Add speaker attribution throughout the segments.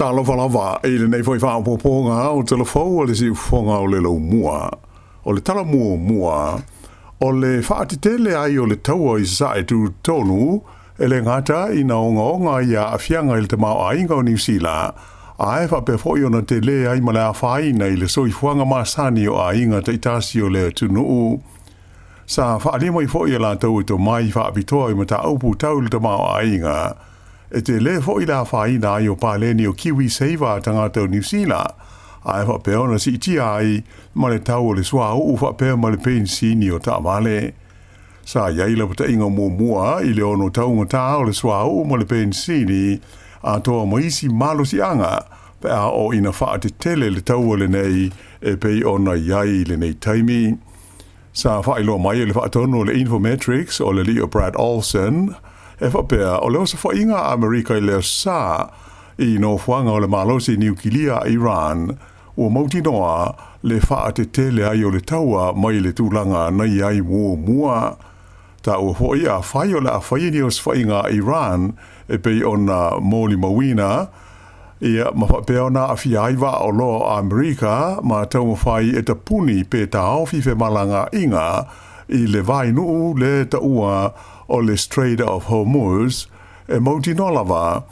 Speaker 1: Talofa lava i lenei foi faaopoopoga o Talafou a le Siufofoga o le Laumua. O le tala muamua, o le faatetele ai o le taua i Sasae Tutotonu, e le gata ina ogaoga ai aafiaga i le tamaoaiga o Niu Sila, ae faapea foi ona tele ai ma le afaina i le soifuaga masani o aiga taitasi o le atunuu. Sa faaalia mai foi e latou e tomai faapitoa i mataupu tau i le tamaoaiga, e tele foi le afaina ai o paleni o KiwiSaver a tagata o Niu Sila, ae faapea ona siitia ai ma le tau o le suauu faapea ma le penisini o taavale. Sa i ai lapataiga muamua i le ono taugata o le suauu ma le penisini atoa ma isi malosiaga pe a oo ina faatetele le taua lenei e pei ona i ai i lenei taimi. Sa faailoa mai e le faatonu o le Infometrics o le alii o Brad Olsen, e faapea o le osofaiga a Amerika i le Aso Sa i nofoaga o le malosi niukilia a Iran, ua mautinoa le faatetele ai o le taua mai le tulaga na i ai muamua. Taua foi afai o le a faia ni osofaiga a Iran e pei ona molimauina, ia, ma faapea ona aafia ai vaa oloa o Amerika ma taumafai e tapuni pe taofi femalagaaiga i le vainuu le taua o le Strait of Hormuz, e mautinoa lava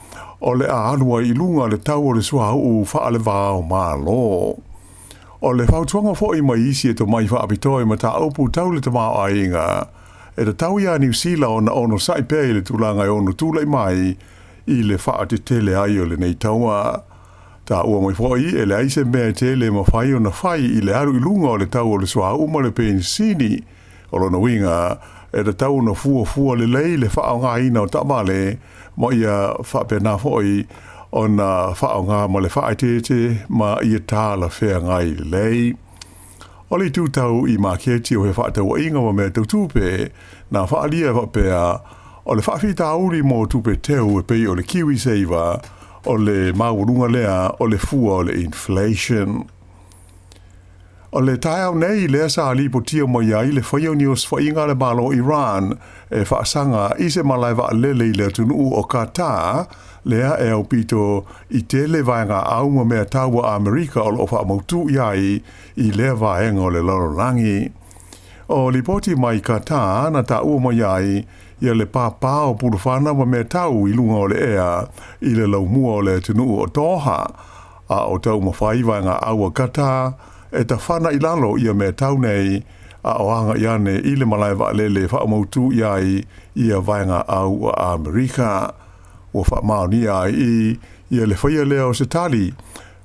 Speaker 1: o le a alu ai i luga le tau o le suauu faale-va-o-Malo. O le fautuaga foi mai isi e tomai faapitoa i mataupu tau le tamaoaiga, e tatau iā Niu Sila ona onosai pea i le tulaga e ono tulai mai i le faatetele ai o lenei taua. Taua mai foi e leai se mea e tele e mafai ona fai i le alu i luga o le tau o le suauu ma le penisini. O lona uiga, e tatau ona fuafua lelei le faaaogaina o taavale ma ia faapena foi ona faaaoga ma le faaeteete ma ia talafeagai lelei. O le itu tau i maketi o fefaatauaiga ma mea tau tupe, na faaalia e faapea, o le faafitauli mo tupe teu e pei o le KiwiSaver, o le maualuga lea o le fua o le inflation. O le taeao nei lea sa lipotia mai ai le faia o ni osofaiga a le Malo o Iran e faasaga i se malae vaalele i le atunuu o Qatar, lea e aupito i tele vaegaau ma mea taua a Amerika o lo o faamautu i ai i lea vaega o le lalolagi. O lipoti mai Qatar na taua mai ai ia le pāpā o pulufana ma mea tau i luga o le ea i le laumua o le atunuu o Doha, a o taumafai vaegaau a Qatar e tafana i lalo ia mea tau nei a o agai ane i le malae vaalele e faamautu i ai ia vaegaau a Amerika. Ua faamaonia ai i ia le faia lea o se tali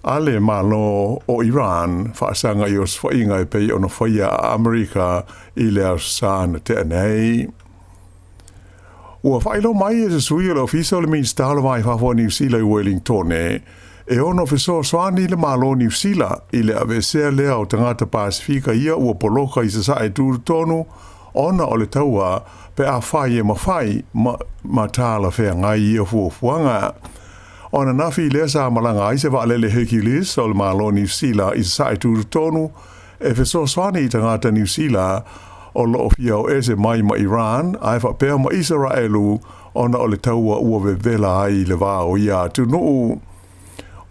Speaker 1: a le Malo o Iran faasaga i osofaiga e pei ona faia a Amerika i le Aso Sa na tea nei. Ua faailoa mai e se sui o le Ofisa o le Minisita o le Va i Fafo a Niu Sila i Wellingtone, e ono fesoasoani le Malo o Niu Sila i le aveesea lea o tagata Pasefika ia ua poloka i Sasae tutotonu ona o le taua pe afai e mafai ma ma talafeagai ia fuafuaga. O ananafi lea sa malaga ai se vaalele Hercules o le Malo o Niu Sila i Sasae tutotonu e fesoasoani i tagata Niu Sila o lo o fia o ese mai ma Iran ae faapea ma Isaraelu ona o le taua ua vevela ai le va o ia atunuu.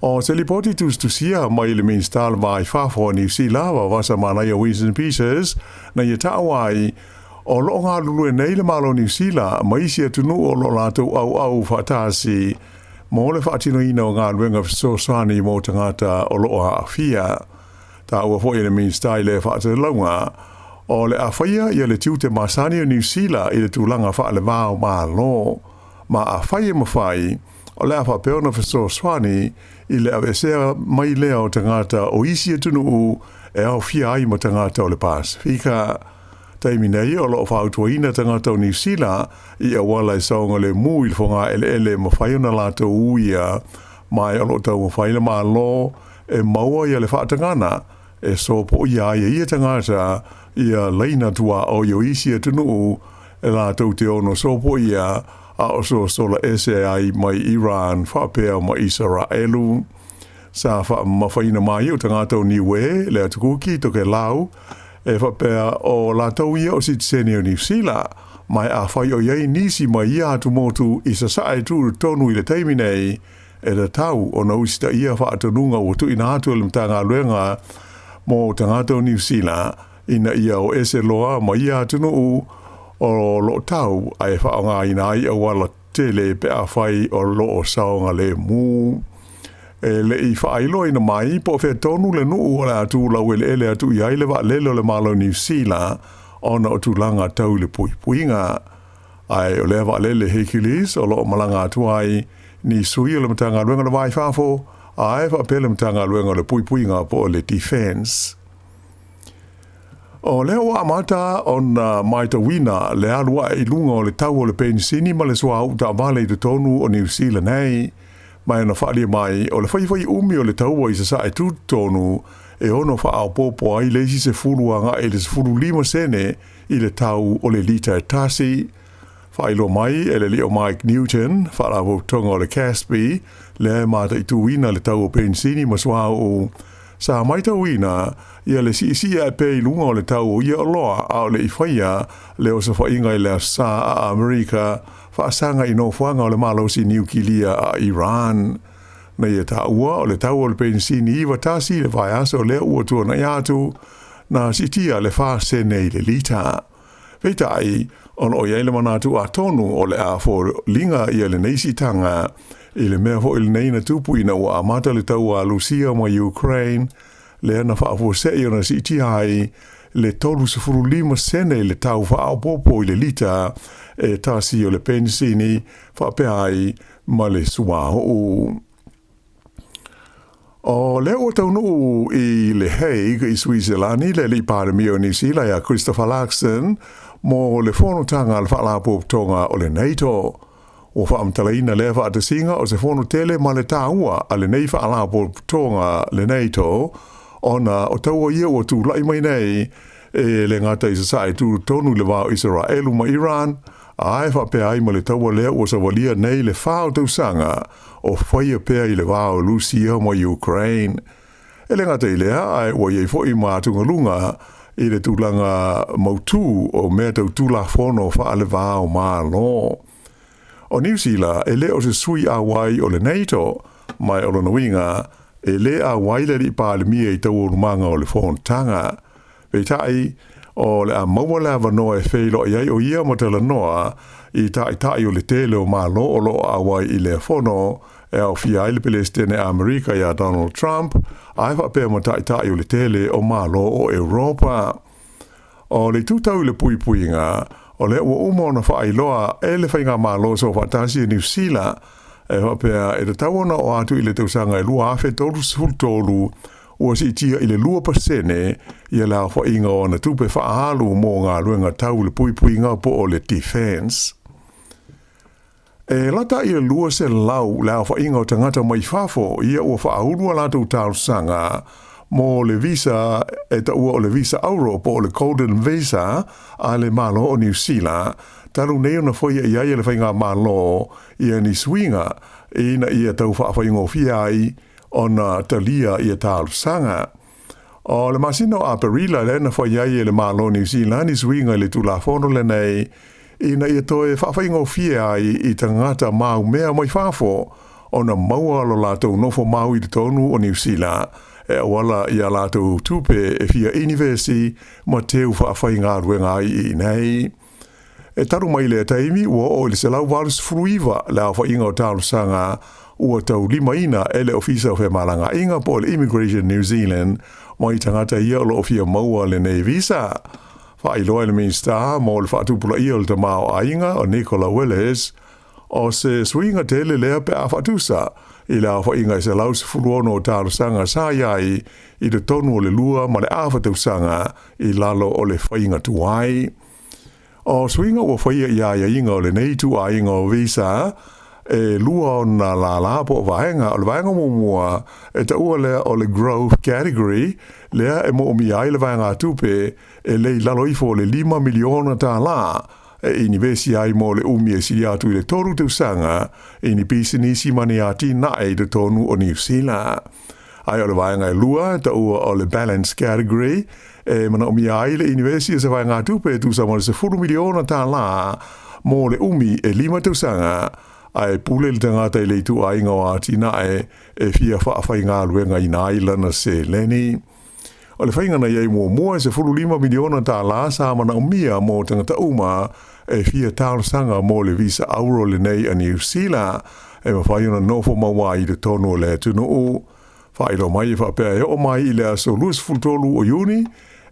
Speaker 1: O se lipoti tusitusia mai le Minisita o le Va i Fafo a Niu Sila, Vavasa Manaia Winston Peters, na ia taua ai, o lo o galulue nei le Malo o Niu Sila ma isi atunuu o lo o latou auau faatasi mo le faatinoina o galuega fesoasoani mo tagata o lo o aafia. Taua foi e le Minisita i lea faatalauga, o le a faia ia le tiute masani o Niu Sila i le tulaga faale-va-o-Malo, ma afai e mafai, o le a faapea ona fesoasoani i le aveesea mai lea o tagata o isi atunuu e aofia ai ma tagata o le Pasefika. Taimi nei o lo o fautuaina tagata o Niu Sila i auala e saogalemu i le fogaeleele e mafai ona latou uia, ma o lo o taumafai le Malo e maua ia le faatagana e sopoia ai e ia tagata ia laina tuaoi o isi atunuu e latou te ono sopoia a o sosola ese ai mai Iran faapea ma Isaraelu. Sa faamamafaina mai o tagata o Niue, le Atukuki, Tokelau, e faapea o latou ia o sitiseni o Niu Sila, ma e afai o i ai nisi mai ia atumotu i sasae tutotonu i le taimi nei, e tatau ona usitaia faatonuga ua tuuina atu e le Matagaluega mo Tagata o Niu Sila ina ia o ese loa ma ia atunuu o lo o tau ae faaaogaina ai auala tetele pe afai o lo o saogalemu. E le i faailoaina mai po o fea tonu le nuu o le a tu laueleele atu i ai le vaalele o le Malo o Niu Sila ona o tulaga tau i le puipuiga. Ae o lea vaalele Hercules o lo o malaga atu ai ni sui o le Matagaluega o le Va i Fafo ae faapea le Matagaluega o le Puipuiga po o le Defence. O lea ua amata ona matauina le alu ae i luga o le tau o le penisini ma le suauu taavale i totonu o Niu Sila nei, ma e na faaalia mai o le faifai umi o le taua i Sasae tutotonu e ono faaopoopo ai le isi 10 agai i le 15 sene i le tau o le lita e tasi. Faailoa mai e le alii o Mike Newton, Faalapotopotoga o le CASB, lea e mataituina le tau o penisini ma suauu, sa matauina ia le siisii ae pea i luga o le tau o ia oloa a o le i faia le osofaiga i le Aso Sa a Amerika faasaga i nofoaga o le malosi niukilia a Iran. Na ia taua o le tau o le penisini 91 i le vaiaso lea ua tuanai atu, na siitia le 4 sene i le lita. Peitai, o lo o i ai le manatu atonu o le a foliga ia lenei siitaga i le mea foi lenei na tupu ina ua amata le taua a Lusia ma Ukraine, lea na faafuasei ona siitia ai le 35 sene i le tau faaopoopo i le lita e tasi o le penisini faapea ai ma le suauu. O lea ua taunuu i le Hague i Suiselani le alii Palemia o Niu Sila ia Christopher Luxon mo le fonotaga a le Faalapotopotoga o le NATO. Ua faamatalaina lea faatasiga o se fono tele ma le taua a lenei Faalapotopotoga le NATO ona o taua ia ua tulai mai nei e le gata i Sasae tutotonu i le va o Isaraelu ma Iran, ae faapea ai ma le taua lea ua savalia nei le 4 o tausaga o faia pea i le va o Lusia ma Ukraine. E le gata i lea, ae ua i ai foi ma atugaluga i le tulaga mautū o mea tau Tulafono faale-va o Malo. O Niu Sila e le o se sui auai o le NATO, ma o lona uiga, e lē auai le alii Palemia i taualumaga o le fonotaga. Peitai, o le a maua le avanoa e feiloai ai o ia ma talanoa i taitai o le tele o Malo o lo o auai i lea fono, e aofia ai le Pelesitene Amerika ia Donald Trump, ae faapea ma taitai o le tele o Malo o Europa. O le itu tau i le puipuiga, o lea ua uma ona faailoa e le Faigamalo Soofaatasi a Niu Sila, e faapea e tatau ona oo atu i le tausaga e 2033, ua siitia i le 2% ia le aofaiga o ana tupe faaalu mo galuega tau i le puipuiga po o le defence. E lata i le 200 le aofaiga o tagata mai fafo ia ua faaulu a latou talosaga mo le visa e taua o le visa auro po o le Golden Visa a le Malo o Niu Sila, talu nei ona faia i ai e le Faigamalo ia ni suiga ina ia tau faafaigofie ai ona talia ia talosaga. O le masina o Aperila lea na fai ai e le Malo o Niu Sila ni suiga i le Tulafono lenei ina ia toe faafaigofie ai i tagata maumea mai fafo ona maua lo latou nofo mau i totonu o Niu Sila e auala i a latou tupe e fia inivesi ma teu faafaigaluega ai i inei. E talu mai lea taimi ua oo i le 189 le aofaiga o talosaga ua taulimaina e le Ofisa o Femalagaaiga po o le Immigration New Zealand mai tagata ia o lo o fia maua lenei visa. Faailoa e le Minisita mo le Faatupulaia o le Tamaoaiga o Nicola Willis, o se suiga tele lea pe a faatusa i le aofaiga e 116 o talosaga sa i ai i totonu o le 2 ma le afa tausaga i lalo o le faiga tuai. O suiga ua faia i aiaiga o lenei ituaiga o visa e lua ona lālā po o vaega. O le vaega muamua e taua lea o le Growth Category, lea e moomia ai le vaegatupe e le i lalo ifo o le $5 miliona tālā e inivesi ai mo le umi e sili atu i le 3 tausaga i ni pisinisi ma ni atinae i totonu o Niu Sila. Ae o le vaega e lua e taua o le Balance Category, e manaomia ai le inivesi o se vaegatupe e tusa ma le $10 miliona tālā mo le umi e 5 tausaga, Ae pule le tagata i le ituaiga o atinae e fia faafaigaluegaina ai lana seleni. O le faiga na i ai muamua e $15 miliona tālā sa manaomia mo tagata uma e fia talosaga mo le visa auro lenei a Niu Sila e mafai ona nofo mau ai i totonu o le atunuu. Faailoa mai e faapea e oo mai i le aso 23 o Iuni,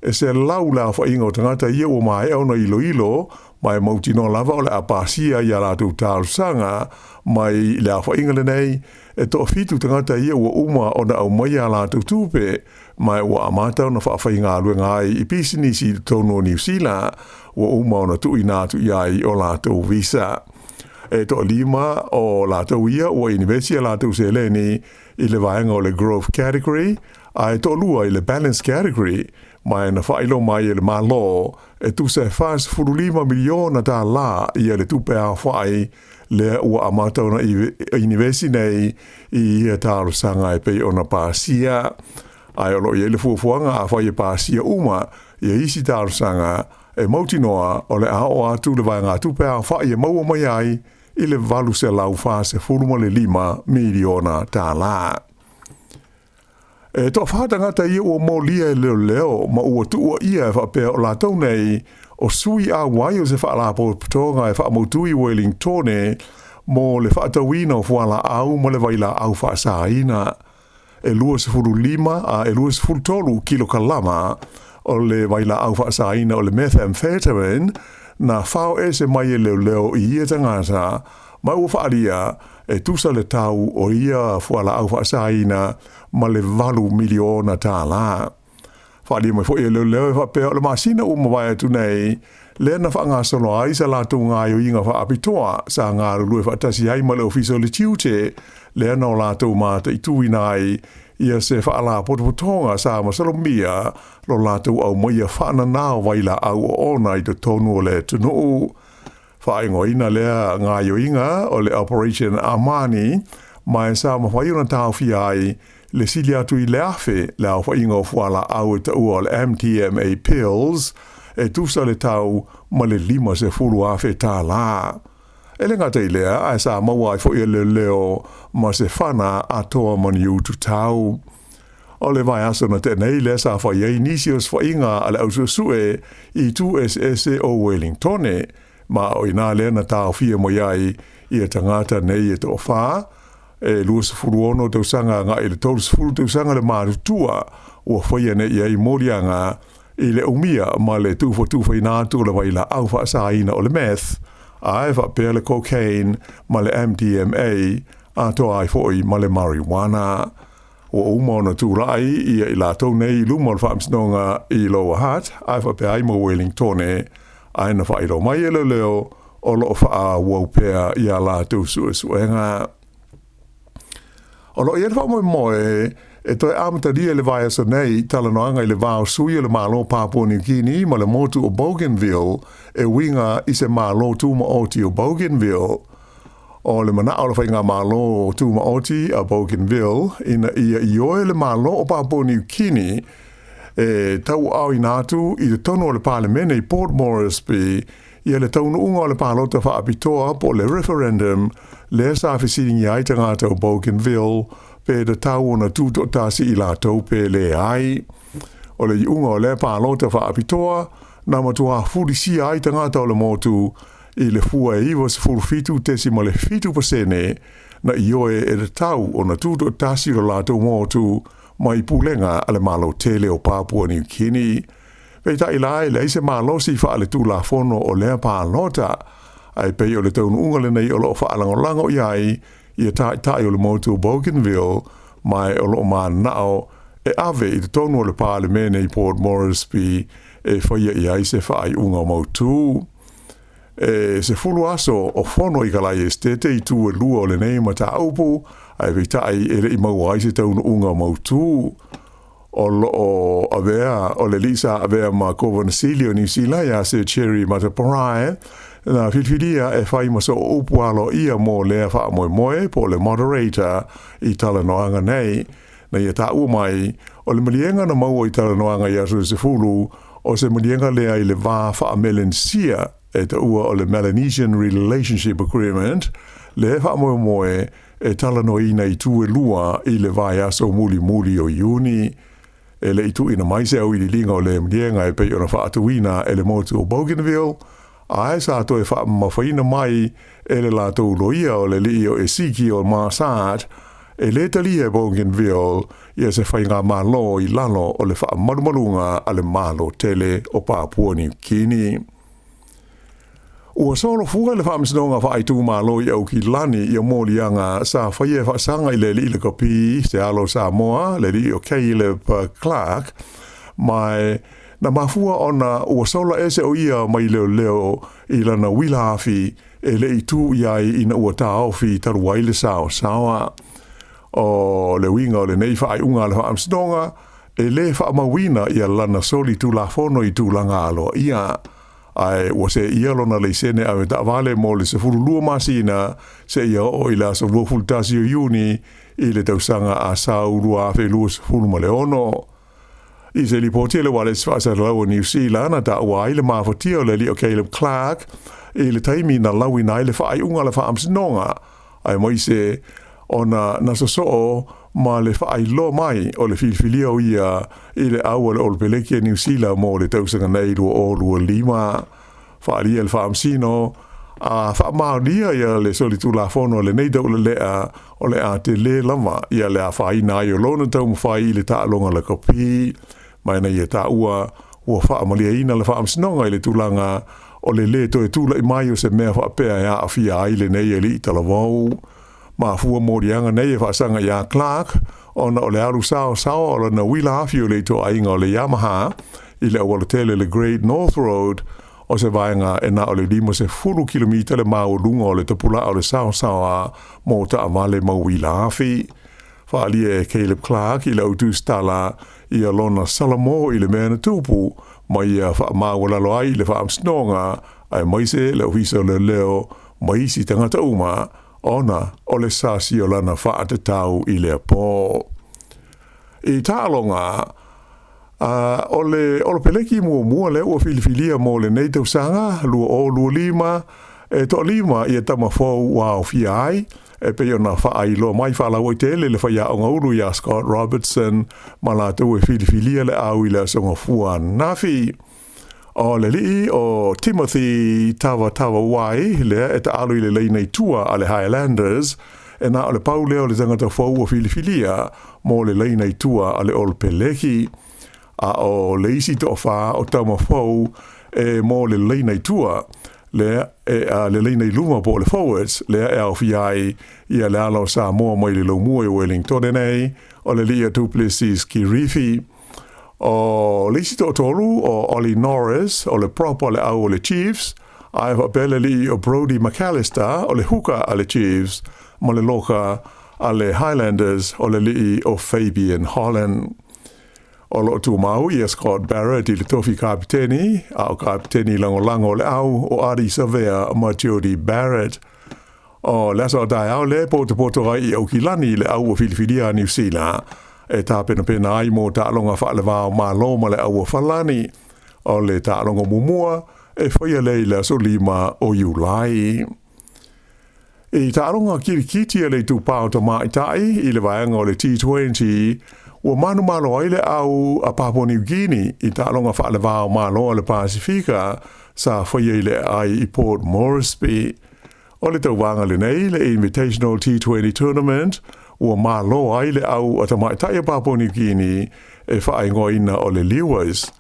Speaker 1: e 100 le aofaiga o tagata ia ua maea ona iloilo ma e mautinoa lava o le a pasia i a latou talosaga. Mai le aofaiga lenei, e toafitu tagata ia ua uma ona aumaia a latou tupe ma ua amata ona faafaigaluega ai i pisinisi i totonu o Niu Sila ua uma ona tuuina atu i ai o latou visa. E toalima o latou ia ua inivesi a latou seleni i le vaega o le Growth Category, ae toalua i le Balance Category, ma e na faailoa mai e le Malo e tusa e $45 miliona tālā ia le tupe aofai lea ua amata ona inivesi nei i ia talosaga e pei ona pasia. Ae o lo o i ai le fuafuaga afai e pasia uma ia isi talosaga e mautinoa o le a oo atu le vaegatupe aofai e maua mai ai i le $845 miliona tālā. E toafa tagata ia ua molia e leoleo ma ua tuuaia e faapea o latou nei o sui auai o se faalapotopotoga e faamautu i Wellingtone mo le faatauina o fualaau ma le vailaau faasaina. E 25 a e 23 kilokalama o le vailaau faasaina o le methamphetamine na fao ese mai e leoleo i ia tagata, ma ua faaalia e tusa le tau o ia fualaau faasaina ma le $8 miliona tālā. Faaalia mai foi e leoleo e faapea o le masina ua mavae atu nei, lea na faagasolo ai sa latou gaoioiga faapitoa sa galulue faatasi ai ma le Ofisa o le Tiute, lea na o latou mataituina ai ia se faalapotopotoga sa masalomia lo latou aumaia faanana o vailaau oona i totonu o le atunuu. Faaigoaina lea gaoioiga o le Operation Amani, ma e sa mafai ona taofia ai le sili atu i le 1,000 le aofaiga o fualaau e taua o le MDMA pills e tusa le tau ma le $50,000 tālā. E le gata i lea, ae sa maua ai foi e leoleo ma se fana atoa ma ni utu tau. O le vaiaso na tea nei lea sa fai ai nisi o osofaiga a le ausuesue i itu eseese o Wellingtone, ma o i inā lea na taofia mai ai ia tagata nei e toafa, e 26 tausaga agai i le 30 tausaga le matutua, ua faia nei i ai moliaga i le umia ma le tufatufaina atu o le vailaau faasaina o le meth, ae faapea le cocaine ma le MDMA, atoa ai foi ma le marijuana. Ua uma ona tulai ia i latou nei i luma o le faamasinoga i Lower Hutt, ae faapea ai ma Wellingtone, ae na faailoa mai e leoleo o lo o faaauau pea i a latou suesuega. O lo o i ai le faamoemoe e toe amatalia i le vaiaso nei talanoaga i le va o sui o le Malo Papua Niu Kini ma le motu o Bougainville e uiga i se Malo Tumaoti o Bougainville. O le manao o le Faigamalo Tumaoti a Bougainville ina ia ioe le Malo o Papua Niu Kini e tauaaoina atu i totonu o le Palemene i Port Moresby ia le taunuuga o le palota faapitoa po o le referendum lea sa fesiligia ai tagata o Bougainville pe tatau ona tutoatasi i latou pe leai. O le iuga o lea palota faapitoa na matuā fulisia ai tagata o le motu i le fua e 97.7% na ioe e tatau ona tutoatasi lo latou motu mai pulega a le Malo tele o Papua Niu Kini. Peitai la e leai se malosi faaletulafono o lea palota, ae pei o le taunuuga lenei o lo o faalagolago i ai ia taitai o le motu o Bougainville, ma o lo o mananao e ave i totonu o le Palemene i Port Moresby e faia i ai se faaiuga mautū. E 10 aso o fono i Kalae Esetete i itu e lua o lenei mataupu, ae peitai e le i maua ai se taunuuga mautū. O lo o avea o le alii sa avea ma Kovana Sili o Niu Sila ia Sir Cherry Mateparae na filifilia e fai ma sooupu aloaia mo lea faamoemoe po o le moderator i talanoaga nei. Na ia taua mai, o le maliega na maua i talanoaga i aso e 10, o se maliega lea i le va faa-Melenesia e taua o le Melanesian Relationship Agreement, lea e faamoemoe e talanoaina i itu e lua i le vaiaso mulimuli o Iuni. E le i tuuina mai se auiliiliga o lea maliega e pei ona faatuina e le motu o Bougainville, ae sa toe faamamafaina mai e le latou loia o le alii o Ezekiel Marsat, e le talia e Bougainville ia se faigamalo i lalo o le faamalumaluga a le Malo tele o Papua Niu Kini. Ua solofua e le Faamasinoga Faaitumalo i Aukilani ia moliaga sa faia e faasaga i le alii lakapi se alo o Samoa, le alii o Caleb Clark, ma na mafua ona ua sola ese o ia mai leoleo i lana uila afi e le i tu i ai ina ua taofi talu ai le saosaoa. O le uiga o lenei faaiuga a le Faamasinoga, e le faamauina ia lana soli tulafono i tulaga aloaia, ae ua seia lona laisene avetaavale mo le 12 masina seia oo i le aso 21 o Iuni i le tausaga a sau 2026. I se lipoti a le Ualesi Faasalalau o Niu Sila na taua ai le mafatia o le alii o Caleb Clark i le taimi na lauina ai le faaiuga a le Faamasinoga, aemaise ona na sosoo ma le faailoa mai o le filifilia o ia i le au a le Olopeleki a Niu Sila mo le tausaga nei 2025. Faaalia e le Faamasino a faamaonia ia le solitulafono a lenei taulelea o le a tele lava ia le afaina ai o lona taumafai i le taaloga lakapi, ma ina ia taua ua faamalieina le Faamasinoga i le tulaga o le lē toe tula'i mai o se mea faapea e aafia ai lenei alii talavou. Mafua moliaga nei e faasaga iā Clark ona o le alu saosaoa o lana uila afi o le ituaiga o le Yamaha i le aualatele le Great North Road, o se vaega e na o le 50 kilomita le maualuga o le tapulaa o le saosaoa mo taavale ma uila afi. Faaalia e Caleb Clark i le au tusitala ia lona salamo i le mea na tupu ma ia faamaualalo ai i le Faamasinoga aemaise le Ofisa o Leoleo ma isi tagata uma ona o le sasi o lana faatatau i lea pō. I taaloga, a o le Olopeleki muamua lea ua filifilia mo lenei tausaga 2025, e toalima ia tama fou ua aofia ai, e pei ona faailoa mai faalauaitele le faiaoga ulu iā Scott Robertson ma latou e filifilia le au i le Aso Gafua ananafi. O le alii o Timothy Tavatavanawai lea e taalo i le laina i tua a le Highlanders, e na o le pau lea o le tagata fou ua filifilia mo le laina i tua a le Olopeleki. A o le isi toafa o tama fou e mo le laina i tua, lea e a le laina i luma po o le forwards, lea e aofia ai ia le ala o Samoa mai le Laumua i Wellingtone nei, o le alii o Du Plessis Kirifi. O le isi toatolu o Ollie Norris, o le prop o le au o le Chiefs, ae faapea le alii o Brodie McAlister, o le hooker a le Chiefs, ma le loka a le Highlanders o le alii o Fabian Holland. O lo o tumau ia Scott Barrett i le tofi kapiteni, a o kapiteni lagolago o le au o Ardie Savea ma Jody Barrett. O le aso a taeao lea e potopoto ai i Aukilani le au ua filifilia a Niu Sila e tapenapena ai mo taaloga faaleva o Malo ma le au a Falani. O le taaloga muamua e faia lea i le aso 5 o Iulai. I taaloga kirikiti a le Itupa o Tamaitai i le vaega o le T20, ua manumalo ai le au a Papua New Guinea i taaloga faaleva o Malo a le Pasifika sa faia i le aai i Port Moresby. O le tauvaga lenei, le Invitational T20 Tournament, ua malo ai le au a tamaitai a Papua New Guinea e faaigoaina o le Lewis.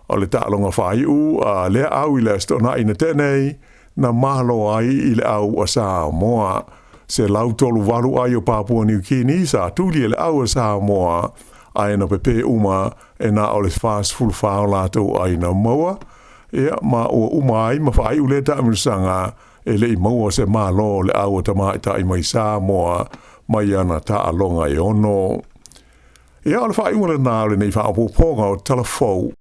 Speaker 1: O le taaloga faaiu a lea au i le Aso Toonai na tea nei, na malo ai i le au a Samoa. 138 ai o Papua New Guinea sa tuli e le au a Samoa, ae na pepē uma e na o le 44 o latou ai na maua. Ia, ma ua uma ai ma faaiu lea taamilosaga e le i maua se malo o le au a tamaitai mai Samoa mai ana taaloga e ono. Ia, o le faaiuga lena o lenei faaopoopoga o Tala Fou.